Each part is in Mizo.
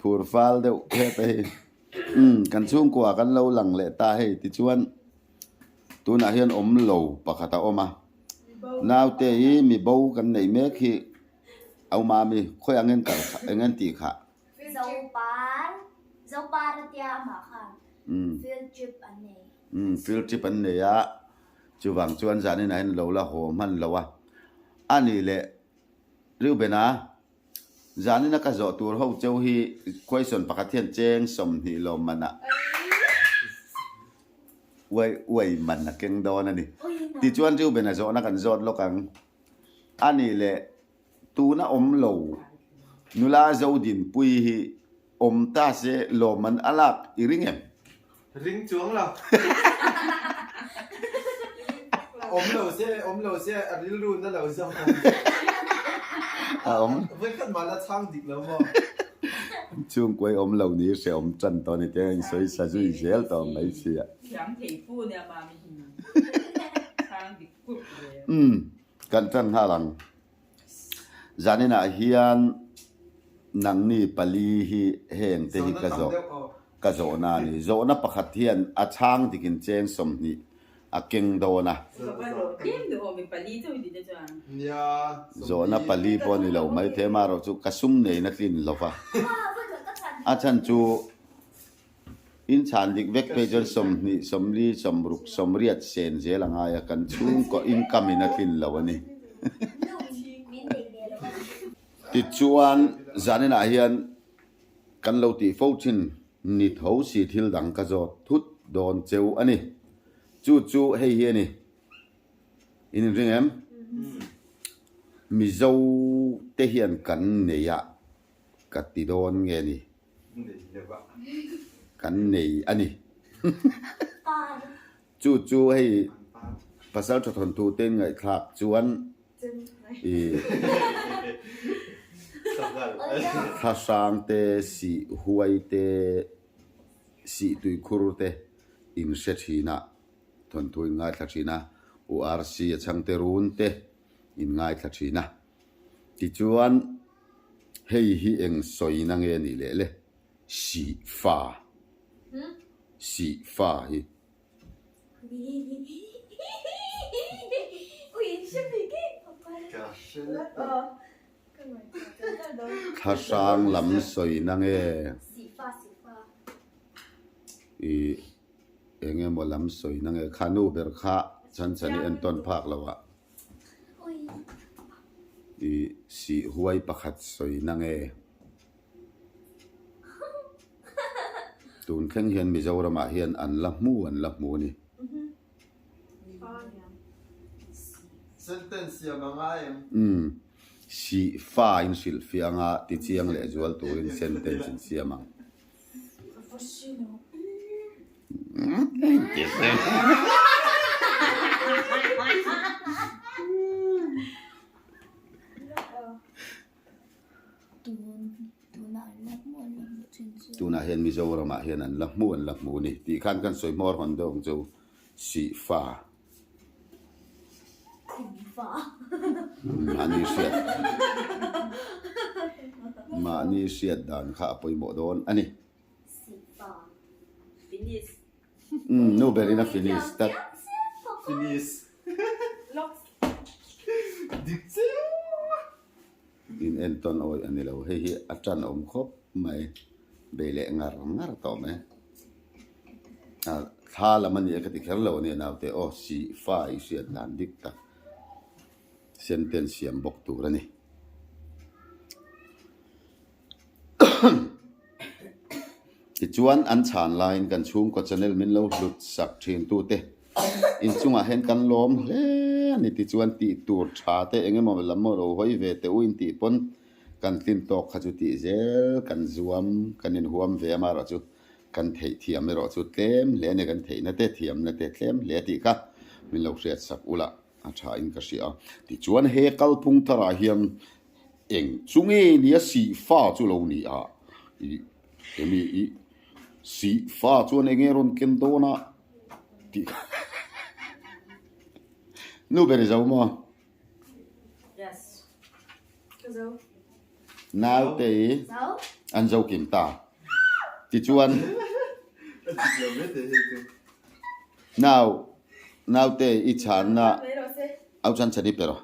Phur fal deuh khep a hei. Umm kan chhungkua kan lo lang leh ta hei tichuan tunah hian awm lo pakhat a awm a. Naute hi mi bo kan neih mek hi a awm a mi khawi ang en kal kha eng en tih kha. Zopar Zopar a tia amah khan field trip an nei. Umm field trip an nei a chuvang chuan zanin ah hian lo la haw hman lo a. A nih leh Reuben-a Zanina ka zawh tur ho cheu hi question pakhat hian cheng 20 lawm man ah uai uai man a keng dawn a ni. Tichuan Reuben-a zawhna kan zawt lawk ang. A nih leh tuna awm lo nula Zodinpui hi Awm ta se lawmman a lak i ring em? Ring chuang lo. Awm lo se, awm lo se, a rilru na lo zawk ang. A awm. Vawikhat mah la chhang dik lo maw? Chhungkuai awm lo ni hrehawm tan tawh ni te a insawi sa zui zel tawh mai sia. Thiam thei fu nia mami hi. Chhang dik kup zel. Umm, kan tan nghal ang. Zaninah hian nangni pali hi heng te hi ka zawh ka zawhna a ni. Zawhna pakhat hian a chhang dikin cheng 20 a keng dawn a. Zawhna pali pawh a ni lo mai thei amaherawh chu ka sum neina tlin lo va. A chhan chu In chhan dik vek phei chuan 20, 40, 60, 80 sen zel a ngai a, kan chhungkaw income in a tlin lo a ni. Tichuan, zaninah hian kan lo tih fo thin ni tho si thil dang ka zawt thut dawn cheu a ni. Chu chu hei hi a ni. In inring em? Mizo te hian kan nei a ka ti dawn nge ni? Kan nei a ni. Chu chu hei pasal tha thawnthu te ngaihthlak chuan i thlahrang te, sih huai te, sih tuikhur te in hre thin a, thawnthu in ngaithla thin a, U RC a chhangte run te in ngaithla thin a. Tichuan. Hei hi eng sawina nge nih leh le? Sih fa. Sih fa hi. Thlahrang lam sawina nge? Ih eng emaw lam sawina nge? Kha nu ber kha chhan chhan i entawn phak lo ah. I sih huai pakhat sawi na nge? Tun thleng hian Mizoramah hian an la hmu an la hmu a ni. Sentence siam a ngai em? Umm, sih fa in hrilh fiah anga ti chiang leh zual turin sentence in siam ang. Tunah hian Mizoramah hian an la hmu an la hmu a ni tih khan kan sawi hmawr hawn deuh ang chu Sihfa Mahni hriat Mahni hriat dan kha a pawimawh dawn a ni. Umm nu berin a finish tlat. Finish. Dik In entawn awih a ni lo. Hei hi a tan awm khawp mai. Bei leh ngar ngar tawh mai. A thla lam a nia ka ti kher lo a nia naute aw sih fa i hriat dan dik tak sentence siam bawk tur a ni. Tichuan an chhan laiin kan chhungkaw channel min lo hlut sak thin tute inchungah hian kan lawm hle a ni. Tichuan tih tur tha te eng emaw lam maw lo hawi ve teh u in tih pawn kan tlin tawk kha chu tih zel kan zuam kan inhuam ve a marawh chu kan theih thiam erawh chu tlem hle a ni kan theihna te thiamna te tlem hle tih kha min lo hriat sak ula a tha in ka hria a. Tichuan he kalphung tharah hian Eng chu nge nia sih fa chu lo ni a? I emi i sih fa chuan enge rawn ken dawn a? Tih kha nu ber i zo maw? Ka zo. Naute i an zo kim ta. Tichuan nau naute i chhanna au chan chhan i pe rawh.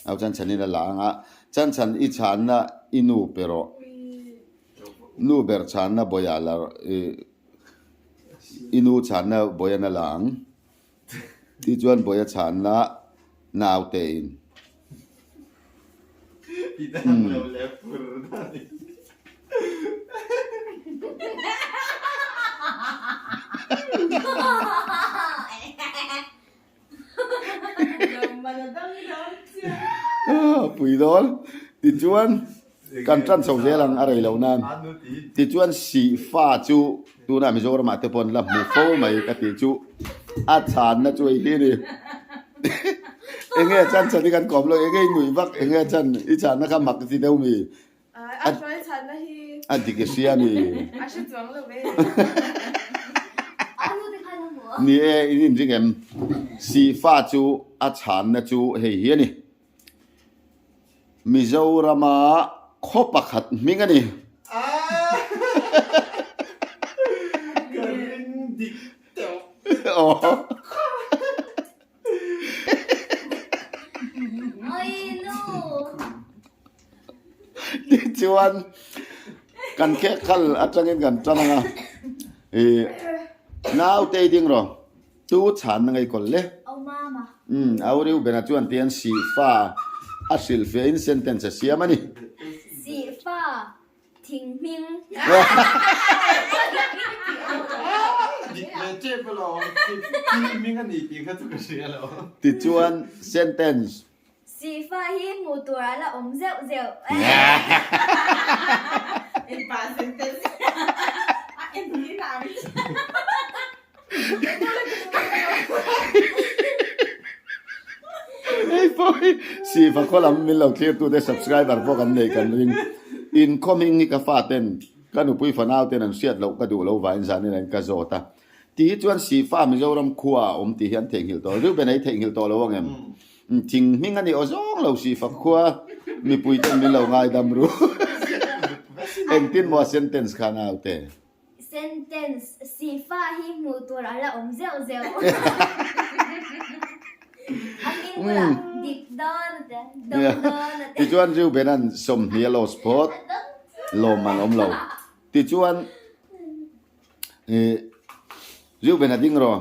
Au chan chhan in a la ang a, chan chhan i chhanna i nu pe rawh. Nu ber chhanna bawihah la i nu chhanna bawihan a la ang. Tichuan bawiha chhanna naute in. Pui dawn. Tichuan kan tan chho zel ang a rei loh nan. Tichuan Sihfa chu tunah Mizoramah te pawh an la hmu fo mai ka tih chu a chhanna chu hei hi a ni. Enge chan chan hi kan kawm lo, enge i nuih vak, enge chan i chhanna kha mak ti deuh mi. A hruai chhanna hi. A dik i hria ni. A hre chuang lo ve. Ni e, in inring em? Sihfa chu a chhanna chu hei hi a ni. Mizorama khaw pakhat hming a ni. Ka ring dik teuh. Tichuan kan khek khal atangin kan tan ang a, ih naute i ding rawh tu chhan na ngei kawl le. Umm au Reuben-a chuan tian Sihfa a hrilh fe in sentence a siam a ni. Sihfa Thing hming. Dik ve tep alawm. Thil hming a ni tih kha chu ka hria lo. Tichuan sentence. Sihfa hi hmuh tur a la awm zeuh zeuh. Engpa sentence a en hi na ang. Hei pawh hi Siva khaw lam min lo thlir tute subscriber pawh kan nei kan ring. Inkhawm hing hi ka faten ka nupui fanau ten an hriat loh ka duh lo vangin zanin an ka zawt a. Ti hi chuan Sifa Mizoram khua a awm tih hi an theihnghilh tawh lo. Reuben ei theihnghilh tawh lo ang em? Thing hming a ni aw zawng lo Sifa khua mipui ten min lo ngaidam ru. Engtin maw a sentence kha naute? Sentence, Sifa hi hmuh tur a la awm zeuh zeuh. A hming bulah dik dawn a ti, dawng dawn a ti. Tichuan Reuben-a'n 20 a loss phawt, lawm an awm lo. Tichuan Reuben-a ding rawh,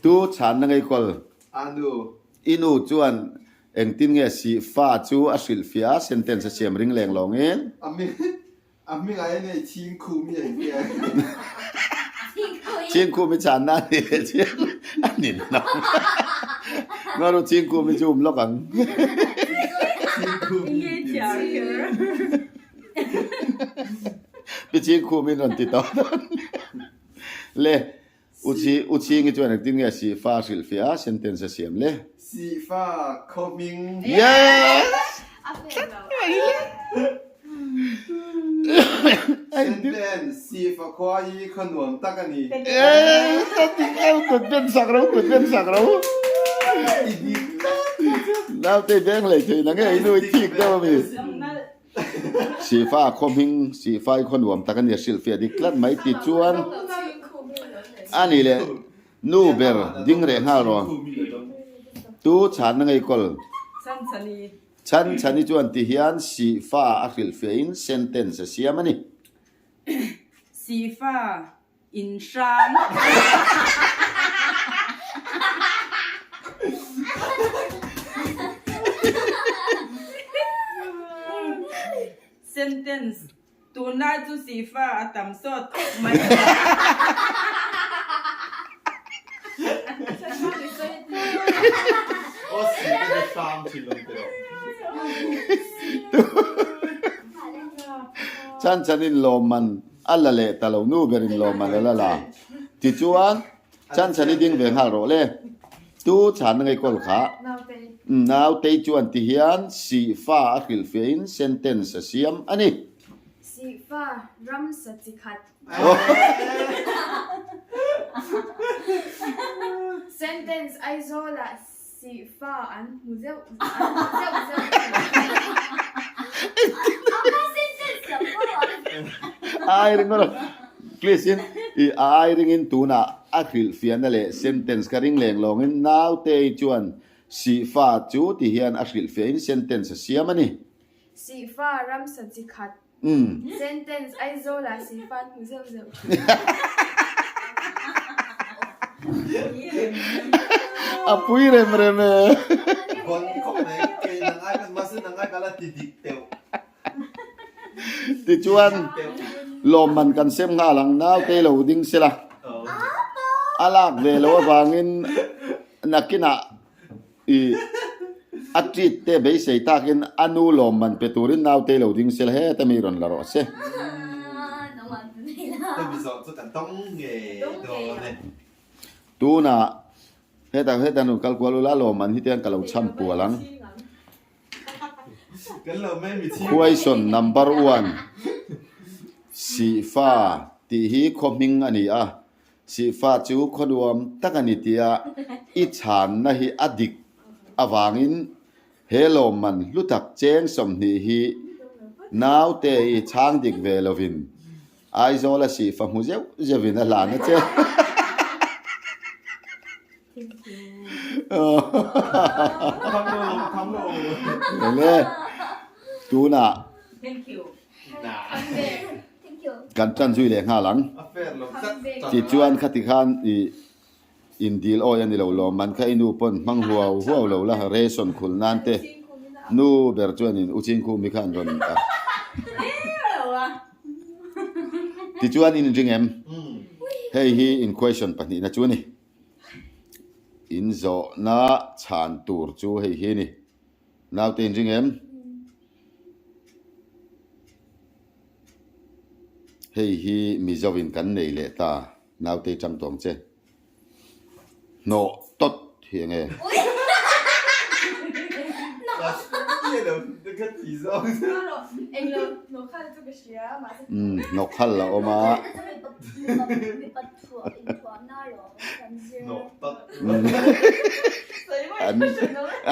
tu chhanna ngei kawl? A nu. I nu chuan engtin nge Sifa chu a hrilhfiah a, sentence a siam ring leng lawngin? A hming. A hming ah hian hei Chhingkhum hi a intia. Chhingkhum hi chhanna a ni leh chiang a ni lo. Ngaru Chhingkhum hi chu um lawk ang. Chhingkhum hi intia. Pi Chhingkhum in rawn ti tawh dawn. Le U Chhi U Chhingi chuan engtin nge Sihfa a hrilhfiah a sentence a siam le? Sihfa khaw hming. Yes! Sentence, Sihfa khua hi khaw nuam tak a ni. Yes! A ti kal kut ben sak ro kut ben sak ro. I dik tlat chu. Naute beng hlei thei na nge i nu i thik deuh a mi? Sihfa khaw hming, Sihfa hi khaw nuam tak a ni a hrilhfiah dik tlat mai ti chuan a ni leh nu ber ding reh nghal rawh. Tu chhanna ngei kawl. Chhan chhani chuan ti hian Sihfa a hrilhfiahin sentence a siam a ni. Sihfa In hrang. Sentence, Tunlai chu sifa a tam sawt khawp mai. Chan chanin lawmman A la leh ta lo, nu berin lawm a la la la. Tichuan, Chanchani ding ve nghal rawh le. Tu chhanna ngei kawl kha. Nautei chuan ti hian Sihfa a hrilhfiahin sentence a siam a ni. Sihfa ram sa chi khat. Sentence, Aizawlah. Sihfa an hmu zeuh an hmu zeuh zeuh A ai ring rawh please in i a ai ring in tunah a hrilhfiahna leh sentence ka ring leng lawngin nautei chuan sihfa chu ti hian a hrilhfiahin sentence a siam a ni. Sihfa ramsa chi khat Sentence, Aizawlah sihfa an hmu zeuh zeuh thin. A pui rem rem e. Bon khawp mai, kei nangai kan mahse nangai ka la ti dik teuh. Tichuan lawmman kan sem nghal ang naute lo ding sela. A lak ve lo avangin nakinah I a treat te beisei takin a nu lawmman pe turin naute lo ding sela heta mi rawn la rawh se. Tunah heta heta nun kal kual ula lawmman hi te ka lo chham pual ang. Question number one, Sihfa tih hi khaw hming a ni a, Sihfa chu khaw nuam tak a ni tia i chhanna hi a dik avangin he lawmman hlu tak cheng 20 hi naute i chhang dik ve lovin Aizawl a sihfa hmu zeuh zeuhin a hlan a che. Enge tunah Kan tan zui leh nghal ang. Tichuan khati khan i indil awi a ni lo lawm man kha i nu pawn hmang huau huau lo la ration khul nan te nu ber chuan in u chingkhum hi khan rawn a. Tichuan in ring em? Hei hi in question pahnihna chu a ni. In zawhna chhan tur chu hei hi a ni. Naute in ring em? Hei hi Mizo in kan nei leh ta. Naute i tang tawng che. Hnawh tawt hi enge? Hnawh khal a awm a.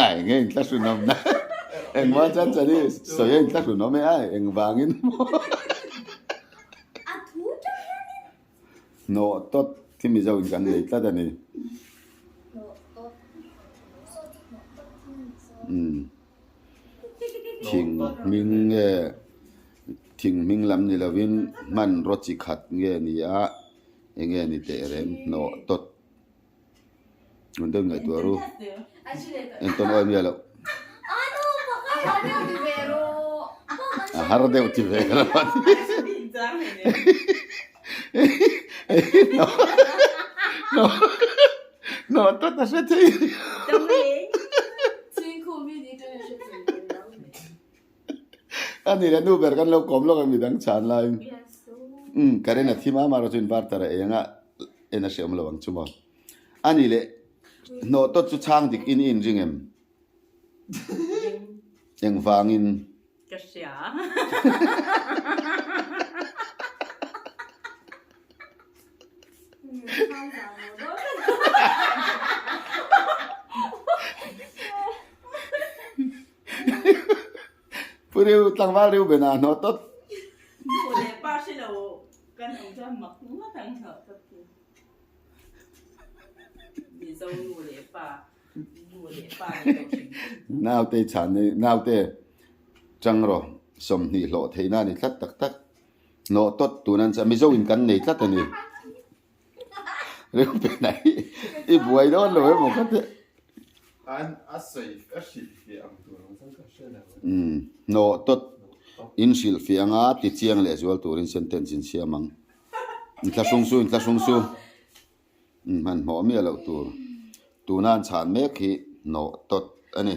Ai nge in thlahrun awm na engmah chuan chani sawi a in thlahrun awm e ai engvangin maw hnawh tawt khi mizo in kan nei tlat a ni thing hming nge thing hming lam ni lovin hmanraw chi khat nge ni a. Enge ni teh reng hnawh tawt Ngun deuh ngaihtuah ru Entawn awi miah loh A har deuh ti ve rawh Hnawh tawt a hre thei A ni le nu ber kan lo kawm lawk ang midang chhan laiin umm current a thi mah mah erawh chu inverter a eng a en a hreawm lo ang chu maw. A ni le hnawh tawt chu chhang dik in i inring em? Engvangin? Ka hria. Pu Riu, tlangval Riu ben ah hnawh tawt. Nu leh pa hre lo kan awm chuan mak ngawt ang hnawh tawt chu. Mizo nu leh pa, nu leh pa ni lo hrim hrim. Naute chhan ni, naute chang rawh 20 hlawh theihna a ni tlat tak tak. Hnawh tawt tun an chah, Mizo in kan nei tlat a ni. Riu ben ah hi i buai dawn lo emaw ka ti. Umm hnawh tawt in hrilhfiah anga ti chiang leh zual turin sentence in siam ang. Inthlahrung su inthlahrung su umm hmanhmawh miah loh tur. Tuna an chhan mek hi hnawh tawt a ni.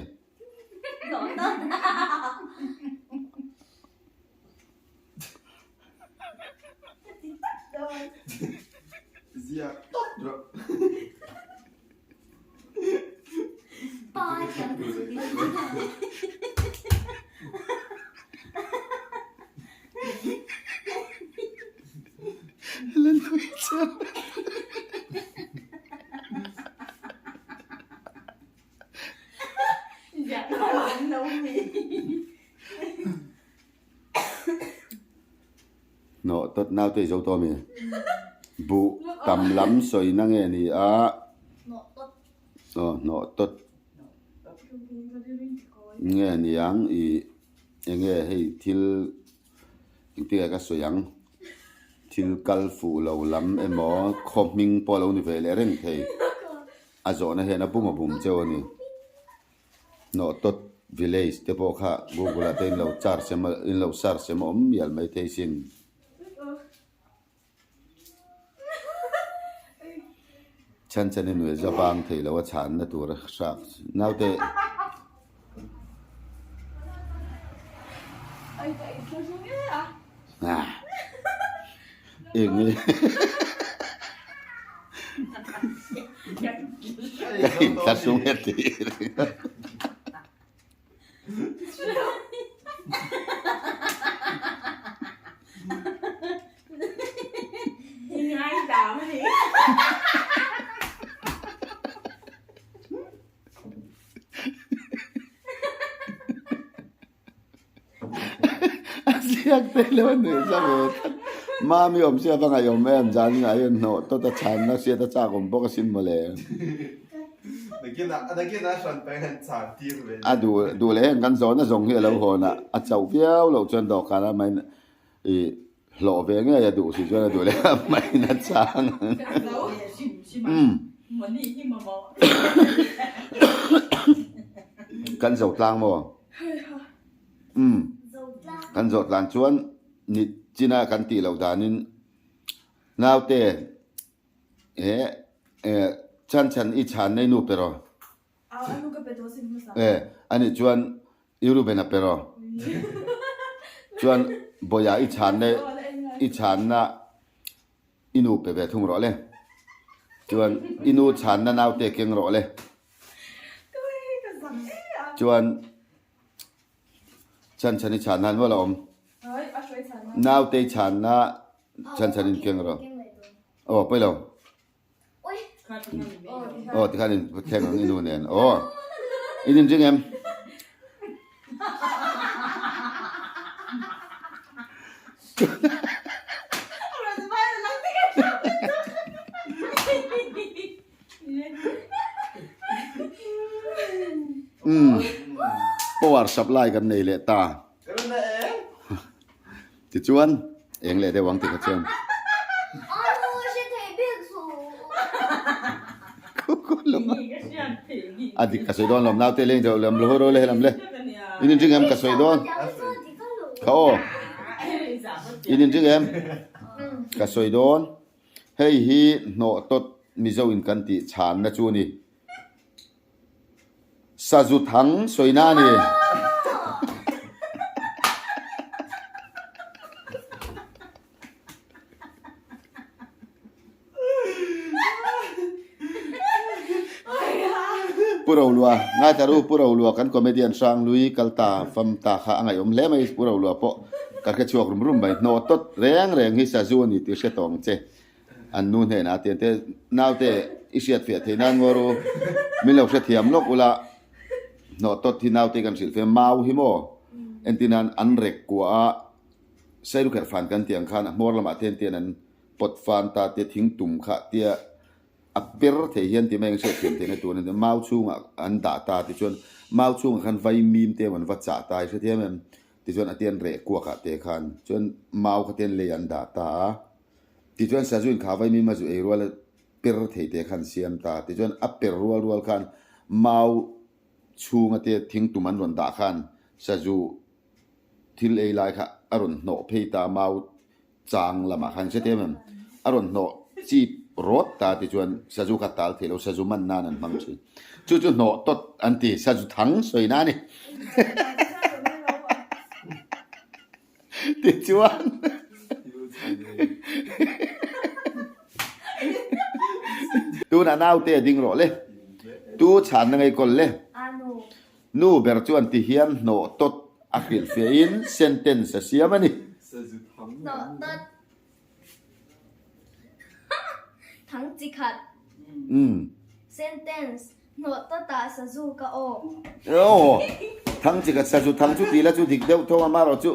Hnawh tawt naute i zo tawh ami? Buh tam lam sawina nge ni a? Aw hnawh tawt nge niang i enge hei thil engtin nge ka sawi ang thil kal fuh lo lam emaw khaw hming pawh a lo ni ve leh reng thei a zawhna hian a bum a bum cheu a ni. Hnawhtawt village te pawh kha google ah te in lo charge emaw in lo search emaw awm mial mai thei sin. Chhan chhan i nuai za vang thei lo a chhan na tur a hrak naute. Eng nge ka inthlahrung e tih ringawt. A ziak te lo a nuih za ve tlat. Mami awm sia va ngaihawm em zan in a in hnawh tawt a chhanna hriat a chak awm bawk asin mawle. A duh duh leh heng kan zawhna zawng hi a lo hawn a, a chauh viau loh chuan dawhkan a main ih hlawh ve ngei a duh si chuan a duh leh a main a chang ang. Umm. Kan zo tlang maw? Umm. Kan zawh tlan chuan ni china kan tih loh danin naute he chhan chhan i chhan nei nu pe rawh. E anih chuan i Reuben a pe rawh. Chuan Bawia i chhan nei i chhanna i nu pe ve thung rawh le. Chuan i nu chhanna naute keng rawh le. Chuan chhan chhan i chhan nan nual a awm. Naute i chhanna chhan chhan in keng rawh. Aw pawi lo. Aw tikhan in thleng ang i nu nen. Aw in inring em? Umm power supply kan nei leh ta tichuan eng leh deuh ang ti kha chuan a dik ka sawi dawn lawm naute leng deuh lam lo ro le helam le in inring em ka sawi dawn kha aw in inring em ka sawi dawn Hei hi hnawh tawt Mizo in kan tih chhanna chu a ni. Sazu thang sawina a ni. Pu Rolua, ngaithla ru Pu Rolua kan comedian Hranglui kal ta fam ta kha a ngaihawm hle mai Pu Rolua pawh ka hre chhuak rum rum mai hnawh tawt reng reng hi sazu a ni tih hre tawh ang che an nu hnenah a ti ang te naute i hriat fiah thei nan ngaw ru min lo hre thiam lawk ula hnawh tawt hi naute kan hrilh fiah mau hi maw entir nan an rek kuah a sairukherh fan kan tih ang khan a hmawr lamah te hian an pawt fan ta te thingtum kha tia A per thei hian ti mai ang hriat thiam theihna tur a ni. Mau chhungah an dah ta tichuan mau chhungah khan vaimim te an va chah ta i hrethiam em? Tichuan a te an reh kuak ah te khan chuan mau kha te an lei an dah ta a. Tichuan sazu in kha vaimim a zu ei rual a per thei te khan siam ta. Tichuan a per rual rual khan mau chhunga te thingtum an rawn dah khan sazu thil ei lai kha a rawn hnawh phei ta mau Chang lamah khan hre em em a rawn hnawh chip rawt ta ti chuan sazu kha tal thei lo sazu man nan an hmang thin. Chu chu hnawh tawt an ti sazu thang sawi na a ni. Tichuan tunah naute a ding rawh le tu chhanna ngei kawl le. Nu ber chuan ti hian hnawh tawt a hrilhfiahin sentence a siam a ni. Hnawh tawt thang chi khat. Sentence, Hnawh tawtah sazu ka awk. Aw. Thang chi khat sazu thang chu tih la chu dik deuh tho a amaherawh chu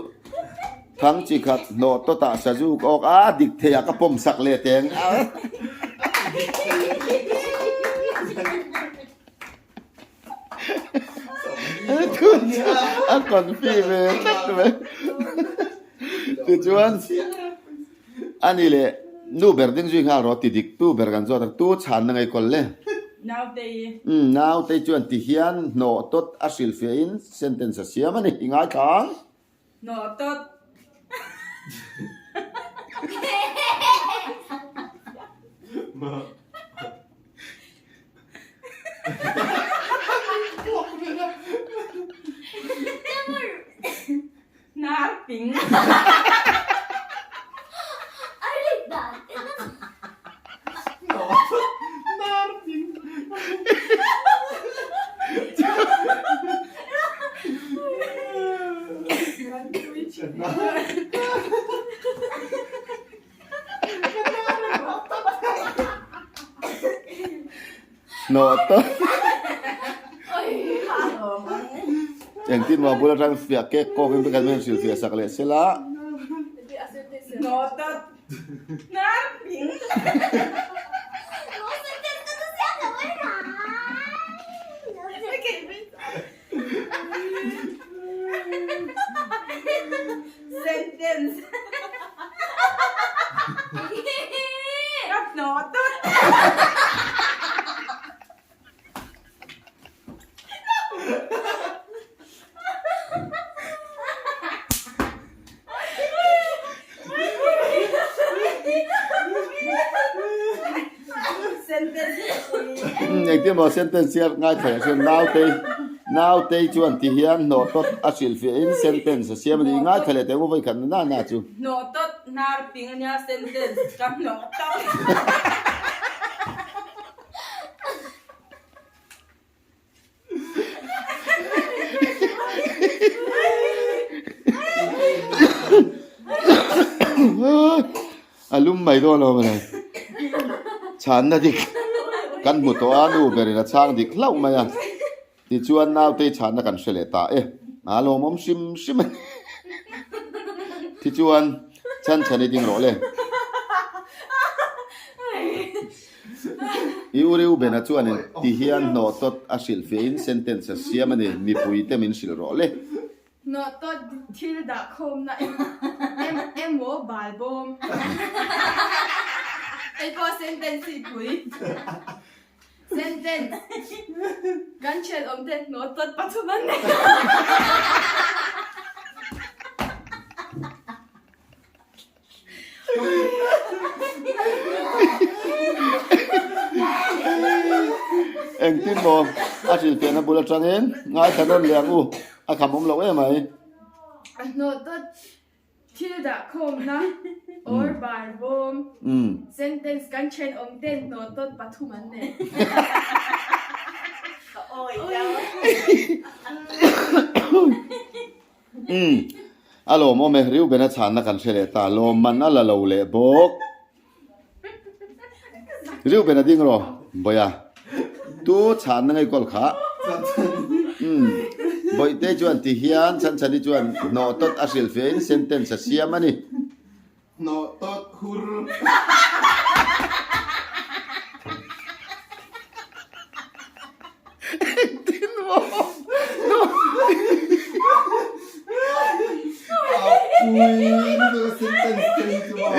thang chi khat hnawh tawt ah sazu ka awk a dik thei ah ka pawm sak leh teng a. A confi ve tlat mai. Tichuan ani leh nu ber ding zui nghal rawh ti dik tu ber kan zawt ang tu chhan na ngaikawl le. Nautei. Umm nautei chuan ti hian hnawh tawt a hrilhfiah in sentence a siam a ni i ngaithla ang. Hnawh tawt. Hnar ping. Hnawh tawp. Engtin maw bul atang fiah kek kawk in kan hrilh fiah sak leh sela. Hnawh tawp. Hnar ping. Sentence. Ka hnawh tawt. Engtin maw sentence hi a ngai thei a naute naute chuan ti hian hnawh tawt a hrilhfiah in sentence a siam a ni ngai thei leh teh vawi khat na na chu. Hnawh tawt hnar ping a nia sentence ka hnawh tawt. A lum mai dawn lo mawle. Chhanna dik kan hmu tawh a, nu berin a chhang dik hlauh mai a. Tichuan nautei chhanna kan hre leh ta e. A lawmawm hrim hrim a ni. Tichuan chhan chhan i ding rawh le. I u Reuben-a chuan in ti hian hnawh tawt a hrilh fiah in sentence a siam a ni, mipui te min hrilh rawh le. Hnawh tawt thil dah khawmna emaw bal bawm. Hei pawh sentence hi pui. Sentence, Kan thian awm ten hnawh tawt pathum an nei. Engtin maw a hrilhfiahna bul atangin ngaithla nawn leh ang u, a kham awm loh em mai. A hnawh tawt thil dah khawmna or bar bawm sentence kan thenawm ten hnawh tawt pathum an nei. Ka awi lo. Umm. A lawmawm e, Reuben-a chhanna kan hre leh ta, lawmman a la lo leh bawk. Reuben-a ding rawh, Bawia. Tu chhanna ngei kawl kha. Umm. Bawihte chuan ti hian Chhanchhani chuan hnawh tawt a hrilh fiahin sentence a siam a ni. Hnawh tawt hur. Engtin maw? Apui lutuk a sentence te hi chu maw.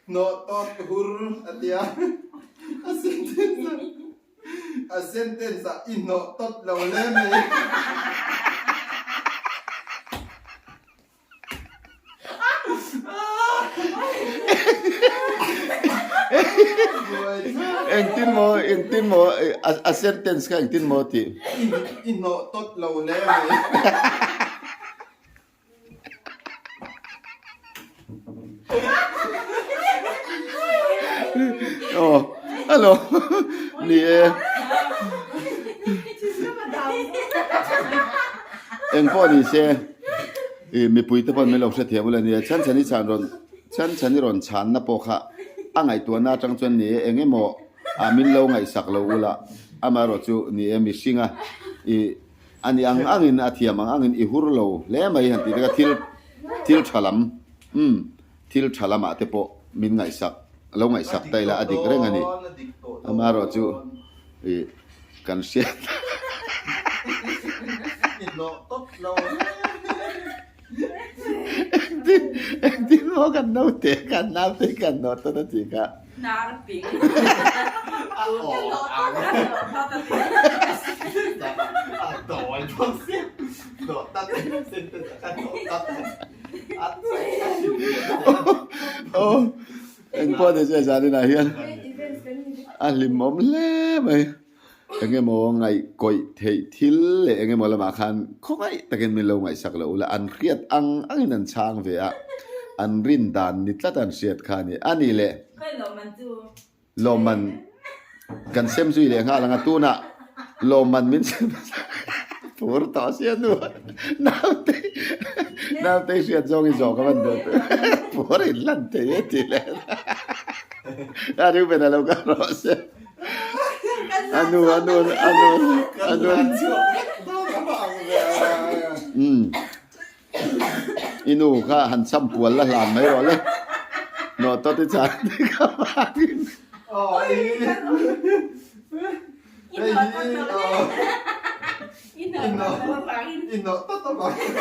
Hnawh tawt hur a tia a sentence a sentence ah i hnawh tawt lo le mai. Engtin maw engtin maw a sentence kha engtin maw tih. I hnawh tawt lo hle mai. Aw. Alo ni e. Eng pawh ni se i mipui te pawn min lo hrethiam ula nia chhan chhan i chhan rawn chhan chhan i rawn chhanna pawh kha a ngaihtuahna atang chuan ni e eng emaw ah min lo ngaihsak lo ula amaherawh chu ni e mihringa i a ni ang angin a thiam ang angin i hur lo hle mai han tih te kha thil thil tha lam umm thil tha lamah te pawh min ngaihsak lo ngaihsak ta ila a dik reng a ni. Amaherawh chu ih kan hriat engtin engtin maw kan naute kan naute kan nawh tawt a tih kha. Hnar ping. Aw engpawh ni se zanin ah hian a hlimawm hle mai eng emaw ngaihkawih theih thil leh eng emaw lamah khan khawngaih takin min lo ngaihsak loh ula an hriat ang angin an chhang ve a an rin dan ni tlat an hriat kha a ni a nih leh Lawmman kan sem zui leh nghal ang a, tunah lawmman min sem phur tawh sia nu naute naute hriat zawng i zawh ka van duh phur in lan thei e tih leh a Reuben a lo kal rawh se anu anu anu anu umm. I nu kha han cham kual la hlan mai rawh le. Nawh tawt i chan te kha vangin. I nawh tawt avangin.